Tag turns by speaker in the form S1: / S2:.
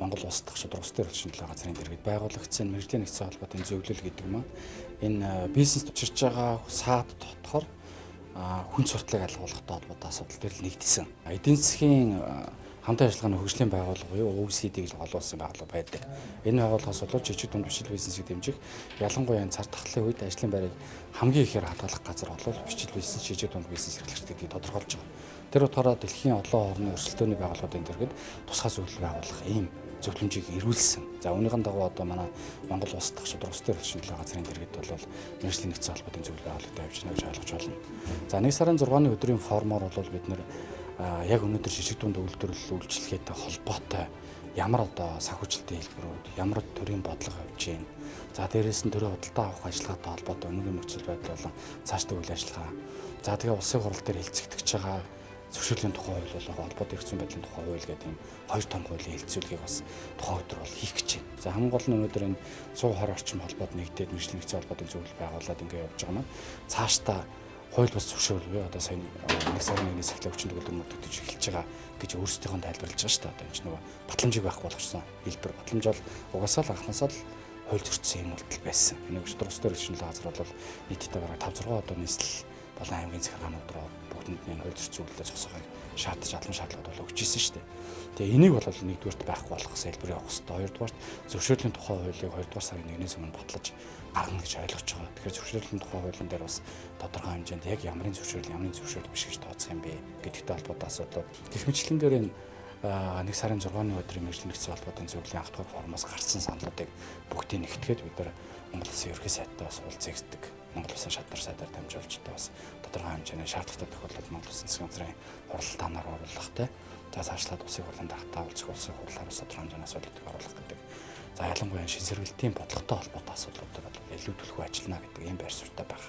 S1: Монгол улс дахь шударга ёсны эрхлэл шинжилгээ газрын дэргэд байгуулагдсан мэргэжлийн нэгдсэн холбоотын зөвлөл гэдэг маань энэ бизнест учирч байгаа саад дотохоор хүн суртлыг алгуулахтай холбоотой асуудал дээр л нэгдсэн. Эдийн засгийн хамтын ажиллагааны хөгжлийн байгууллага буюу OECD гэж олон улсын байгууллага байдаг. Энэ байгууллагаас болоод жижиг дунд бичил бизнесийг дэмжих, ялангуяа энэ цар тахлын үед ажлын байрыг хамгийн ихээр хадгалах газар бол бичил бизнес, жижиг дунд бизнес эрхлэгч гэдгийг тодорхойлж байгаа. Тэр утгаараа дэлхийн олон орны өрсөлдөөний байгууллагуудын дэргэд тусгай зөвлөл байгуулах ийм зөвлөмжийг эрүүлсэн. За, үүнийхэн дагуу одоо манай Монгол улс дахь шударга ёсны эрхлэл шинжилгээ газрын дэргэд бол мэргэжлийн нэгдсэн холбоотын зөвлөл байгууллагатай явж байна гэж ойлгож байна. За, 1 сарын 6-ны өдрийн форумоор бол бид нэр яг өнөөдөр жижиг дунд үйлдвэрлэл үйлчилгээтэй холбоотой ямар одоо санхүүжилтийн хэлбэрүүд, ямар төрлийн бодлого явж байна. За, дээрээс нь төрийн худалдаа авах ажиллагаатай холбоотой өнөөгийн нөхцөл байдал болон цаашдын үйл ажиллагаа. За, тэгээ улсын хурал дээр хэлцэгдэж байгаа зөвшөөрлийн тухай хууль болон холбоотой эрх зүйн байдлын тухай хууль гэдэг ийм хоёр том хуулийн хэлэлцүүлгийг бас тухайн өдөр бол хийх гэж байна. За, хамгийн гол нь өнөөдөр энэ 120 орчим холбоот нэгдээд мэргэжлийн нэгдсэн холбоотын зөвлөл байгуулад ингэ явж байгаа маань цаашдаа хууль бус зөвшөөрөл буюу одоо сая 1 сарын 1-ээс эхлээ хүчин төгөлдөр мөрдөгдөж эхэлж байгаа гэж өөрсдийнхөө тайлбарлаж байгаа шүү дээ. Одоо энэ чинь нөгөө батламжийг байхгүй болгочихсон хэлбэр. Батламж бол угаасаа л анхнаасаа л хууль зөрчсөн юм болтол байсан. Энийг шударга ёсны эрхлэл шинжилгээ газар бол нийтдээ бараг 5 6 одоо нийслэл болон аймгийн захиргаанууд руу бүгдэнд нь хууль зөрчсөн үйлдэл зогсоохыг шаардаж албан шаардлагууд бол өгч ирсэн шүү дээ. Тэгээ энийг бол нэгдүгээрт байхгүй болгох хэлбэр явах хэрэгтэй. Хоёрдугаарт зөвшөөрлийн тухай хуулийг хоёрдугаар сарын 1-ээс өмнө батлаж гаргана гэж ойлгож байгаа. Тэгэхээр зөвшөөрлийн тухай хуулийн дээр бас тодорхой хэмжээнд яг ямарын зөвшөөрөл, ямарын зөвшөөрөл биш гэж тооцох юм бэ гэдэгтэй холбоотой асуудлууд. Гэх мэтчлэнгээр энэ 1 сарын 6-ны өдрийн мэргэжлийн нэгдсэн холбоотын зөвлөлийн анх дугаар форумоос гарсан саналуудыг бүгдийг нэгтгээд бид нар Монгол Улсын ерөнхий сайдтай бас уулзъя. Монгол Улсын шатар сайдаар дамжуулж одоо бас тодорхой хэмжээний шаардлагатай тохиолдолд Монгол Улсын засгийн газрын хуралдаанаар оруулах те. За, цаашлаад улсын хурлын даргатай уулзах, улсын хурлаар бас тодорхой хэмжээний асуудлуудыг оруулах гэдэг. За, ялангуяа шин сэргэлтийн бодлоготой холбоотой асуудлуудаар бол илүү түлхүү ажиллана гэдэг ийм байр суурьтай байх.